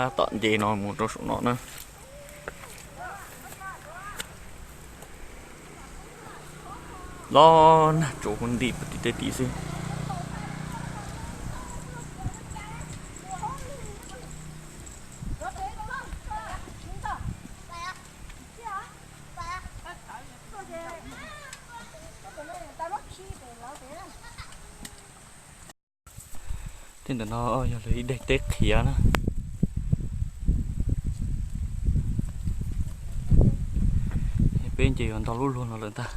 Tab tom nce no mus rau saum no na. Los nag tsuas kuv ntim puag tim tej tim xwb. Tej ntawm no yog lawv ib daim teb qhiav na. Peb nce yuav ntau lub luag no lawm ntag.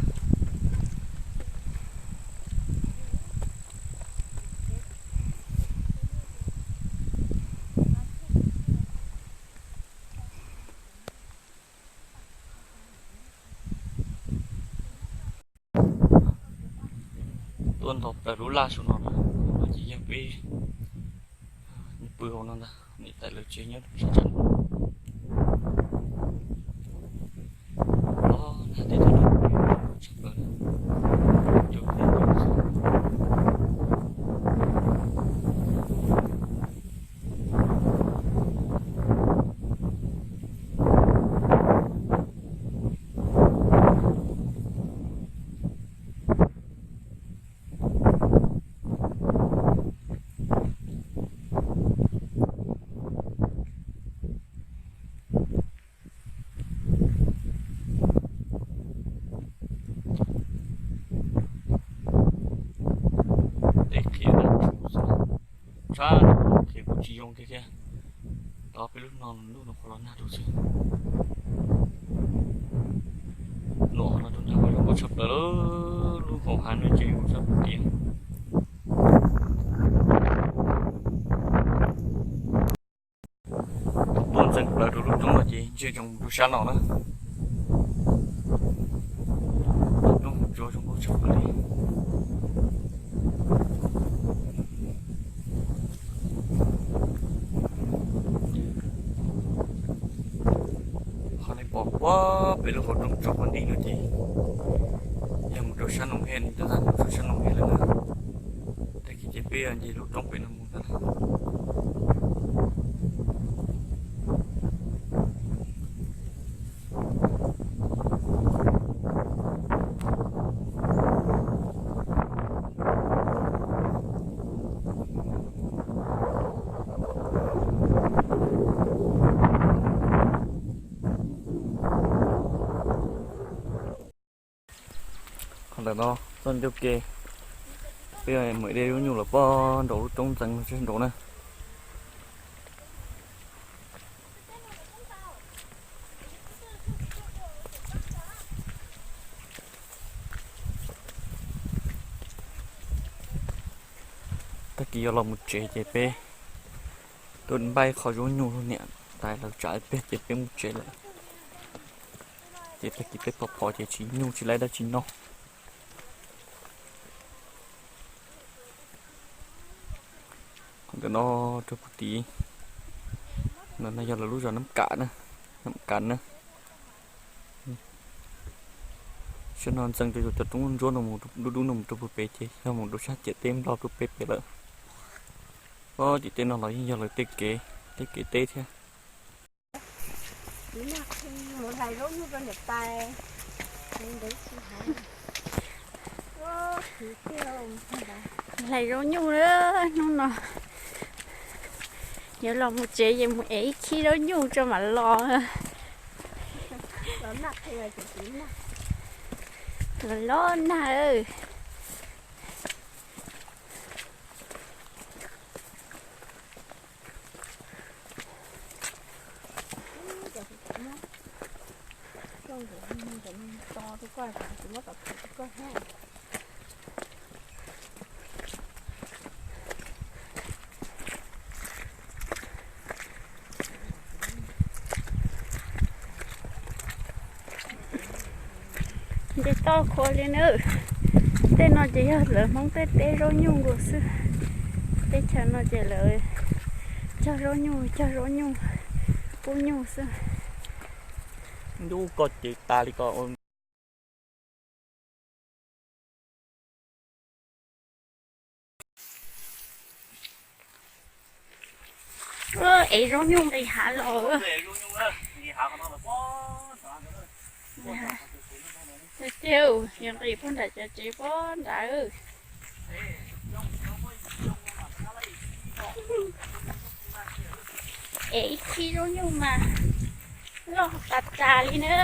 Tuaj nto plaws lub laj saum no na, ces yog peb pw hauv no ntag, niam tais lawv tsev nyob rau sab tsam no. Los nag tej thaum no tshaj plaws. Tej qhia tshaj, qhia kuj tsis zoo kiag thiab. Tos peb lub no ntuj no qhuav los nag rau xwb. Los los rau nrad zoo nkauj tshaj plaws, lub hauv hav no ces zoo tshaj plaws tiag. Tuaj ntxeev plaws rau lub roob no ces ntsia zoo rau sab no na. Lub roob hauv tsuas zoo nkauj tshaj plaws li. Qhov nej pom puag pem lub hauv roob tso puag nti no ces yog mus rau sab Noom Hej, ntawd mus rau sab Noom Hej lawm na. Tag kis ces peb nce lub roob pem no mus ntag. Qhov ntawm no txoj ncauj ke, peb mus de zaub nyuj los pog nraum lub roob ntxeev no tsis nraud na. Tag kis yuav los mus tsev ces peb tuaj npaj qho zaub nyuj rau niam tais lawv tsam peb ces peb mus tsev lawm. Ces tag kis peb phov phov ces tsis nyuj tsis laib dab tsi noj. Ntawm no rau puag tid, ntawm no yog lawv lub zos Nab Kam na, Nab Kam na. Sab no ntxeev rau cov roob ntsuab no mus dub dub no mus rau puag pem ces yog mus rau sab ciam teb Nplog rau pem pem lawm. Ob ciam teb no los yeej yog lawv tej kev, tej kev teb thiab. Hlais zaub nyuj na, hnub no yuav los mus tsev ces mus ev ib khib zaub nyuj tso mam los. Los los nag. Nce toj qhuav li na. Tej no ces yog lawv Hmoob tej teb zaub nyuj nkaus xwb. Teb chaws no ces lawv cog zaub nyuj, cog zaub nyuj, pub nyuj xwb. Ntuj koj ces tas li ko. Ev zaub nyuj nqis hav los. Tiag, yuav nqis puag nram cov tsev puag nrad. Ev ib khib zaub nyuj mas loj tas tas li na.